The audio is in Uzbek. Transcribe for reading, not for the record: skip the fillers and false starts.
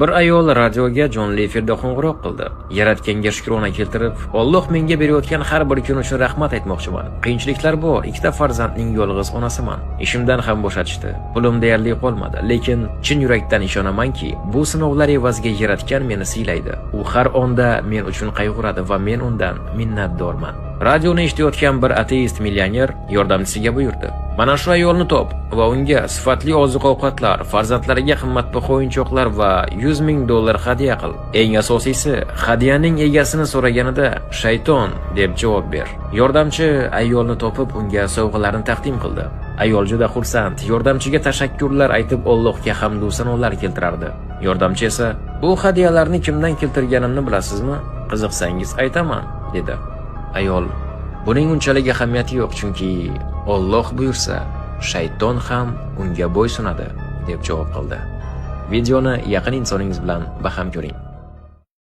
Bir ayol radioga jonli efirda qo'ng'iroq qildi. Yaratganga shukrona keltirib, "Alloh menga berayotgan har bir kun uchun rahmat aytmoqchiman. Qiyinchiliklar bor, ikkita farzandning yolg'iz onasiman. Ishimdan ham bo'shatishdi. Pulim deyarli qolmadi, lekin chin yurakdan ishonamanki, bu sinovlar evaziga Yaratgan meni siylaydi. U har onda men uchun qayg'uradi va men undan minnatdorman." Radioni eshitayotgan bir ateist millioner yordamchisiga buyurdi: "Mana shu ayolni top va unga sifatli oziq-ovqatlar, farzandlariga qimmatbaho o'yinchoqlar va 100 ming dollar hadya qil. Eng asosiysi, hadyaning egasini so'raganida shayton deb javob ber." Yordamchi ayolni topib, unga sovg'alarni taqdim qildi. Ayol juda xursand, yordamchiga tashakkurlar aytib, Allohga hamd va sanolar keltirardi. Yordamchi esa: "Bu hadyalarni kimdan keltirganimni bilasizmi? Qiziqsangiz aytaman", dedi. Ayol: "Buning unchalik ahamiyati yo'q, chunki Alloh buyursa, shayton ham unga bo'ysunadi", deb javob qildi. Videoni yaqin insoningiz bilan baham ko'ring.